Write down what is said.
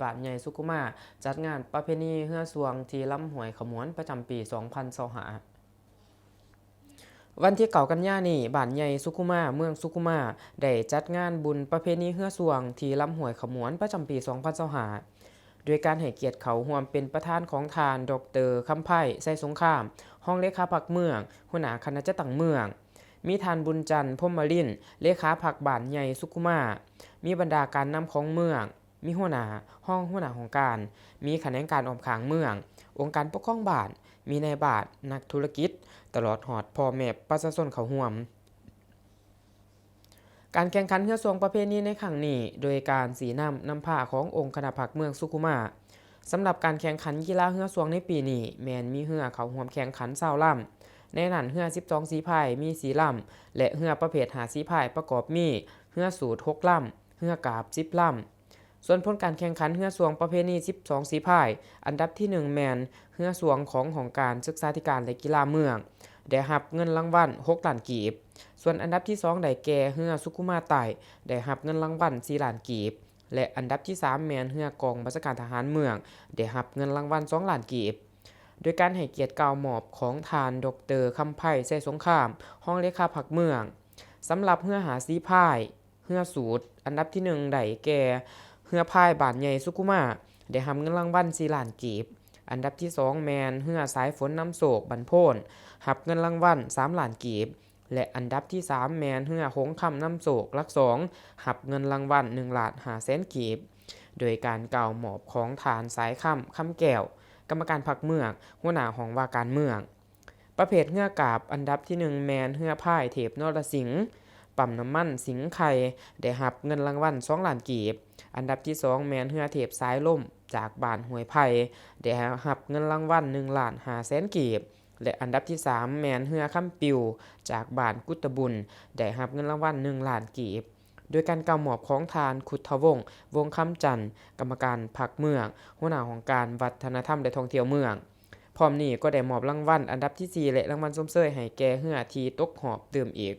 ບ້ານໃຫຍ່ສຸຂຸມາ ຈັດງານປະເພນີເຮືອຊ່ວງທີ່ລຳຫ້ວຍຂະໝວນ ປະຈຳປີສອງພັນຊາວຫ້າ. ວັນທີເກົ້າກັນຍານີ້, ບ້ານໃຫຍ່ສຸຂຸມາ ເມືອງສຸຂຸມາ ໄດ້ຈັດງານບຸນປະເພນີເຮືອຊ່ວງທີ່ລຳຫ້ວຍຂະໝວນ ປະຈຳປີສອງພັນຊາວຫ້າ ໂດຍການໃຫ້ກຽດເຂົ້າຮ່ວມເປັນປະທານຂອງທ່ານ ດອກເຕີ ຄຳໄພ ໄຊສົງຄາມ ຮອງເລຂາພັກເມືອງ, ຫົວໜ້າຄະນະຈັດຕັ້ງເມືອງ, ມີທ່ານ ບຸນຈັນ ພົມມະລິນ ເລຂາພັກບ້ານໃຫຍ່ສຸຂຸມາ, ມີບັນດາການນຳຂອງເມືອງ, ມີຫົວໜ້າ, ຮອງຫົວໜ້າຫ້ອງການ, ມີຂະແໜງການອ້ອມຂ້າງເມືອງ, ອົງການປົກຄອງບ້ານ, ມີນາຍບ້ານ, ນັກທຸລະກິດ, ຕະຫຼອດຮອດພໍ່ແມ່ປະຊາຊົນເຂົ້າຮ່ວມ. ການແຂ່ງຂັນເຮືອຊ່ວງປະເພນີໃນຄັ້ງນີ້ ໂດຍການຊີ້ນຳນຳພາຂອງອົງຄະນະພັກເມືອງສຸຂຸມາ. ສຳລັບການແຂ່ງຂັນກິລາເຮືອຊ່ວງໃນປີນີ້ ແມ່ນມີເຮືອເຂົ້າຮ່ວມແຂ່ງຂັນຊາວລຳ, ໃນນັ້ນເຮືອສິບສອງສີພາຍມີສີ່ລຳ ແລະ ເຮືອປະເພດຫ້າສີພາຍປະກອບມີເຮືອສູດຫົກລຳ, ເຮືອກາບສິບລຳ. ສ່ວນຜົນການແຂ່ງຂັນເຮືອຊ່ວງປະເພນີສິບສອງສີພາຍ, ອັນດັບທີໜຶ່ງແມ່ນເຮືອຊ່ວງຂອງຫ້ອງການສຶກສາທິການ ແລະ ກິລາເມືອງ, ໄດ້ຮັບເງິນລາງວັນຫົກລ້ານກີບ. ສ່ວນອັນດັບທີສອງໄດ້ແກ່ເຮືອສຸຂຸມາໃຕ້, ໄດ້ຮັບເງິນລາງວັນສີ່ລ້ານກີບ ແລະ ອັນດັບທີສາມແມ່ນເຮືອກອງບັນຊາການທະຫານເມືອງ, ໄດ້ຮັບເງິນລາງວັນສອງລ້ານກີບ. ໂດຍການໃຫ້ກຽດກ່າວມອບຂອງທ່ານ ດອກເຕີ ຄຳໄພ ໄຊສົງຄາມ ຮອງເລຂາພັກເມືອງ. ສຳລັບເຮືອຫ້າສີພາຍ, ເຮືອສູດ ອັນດັບທີໜຶ່ງໄດ້ແກ່ເຮືອພາຍບ້ານໃຫຍ່ສຸຂຸມາ ໄດ້ຮັບເງິນລາງວັນສີ່ລ້ານກີບ. ອັນດັບທີສອງແມ່ນເຮືອສາຍຝົນນຳໂຊກບ້ານໂພນ ຮັບເງິນລາງວັນສາມລ້ານກີບ ແລະ ອັນດັບທີສາມແມ່ນເຮືອຫົງຄຳນຳໂຊກຫຼັກສອງ ຮັບເງິນລາງວັນໜຶ່ງລ້ານຫ້າແສນກີບ. ໂດຍການກ່າວມອບຂອງທ່ານ ສາຍຄຳ ຄຳແກ້ວ ກຳມະການພັກເມືອງ ຫົວໜ້າຫ້ອງວ່າການເມືອງ. ປະເພດເຮືອກາບ ອັນດັບທີໜຶ່ງແມ່ນເຮືອພາຍເທບນໍລະສິງ ປ້ຳນ້ຳມັນສິງໄຄ ໄດ້ຮັບເງິນລາງວັນສອງລ້ານກີບ. ອັນດັບທີສອງແມ່ນເຮືອເທບສາຍລົມ ຈາກບ້ານຫ້ວຍໄຜ່ ໄດ້ຮັບເງິນລາງວັນໜຶ່ງລ້ານຫ້າແສນກີບ ແລະ ອັນດັບທີສາມແມ່ນເຮືອຄຳປິວ ຈາກບ້ານກຸດຕະບຸນ ໄດ້ຮັບເງິນລາງວັນໜຶ່ງລ້ານກີບ. ໂດຍການກ່າວມອບຂອງທ່ານ ຄຸດທະວົງ ວົງຄຳຈັນ ກຳມະການພັກເມືອງ ຫົວໜ້າຫ້ອງການວັດທະນະທຳ ແລະ ທ່ອງທ່ຽວເມືອງ. ພ້ອມນີ້ກໍໄດ້ມອບລາງວັນອັນດັບທີສີ່ ແລະ ລາງວັນຊົມເຊີຍໃຫ້ແກ່ເຮືອທີ່ຕົກຮອບຕື່ມອີກ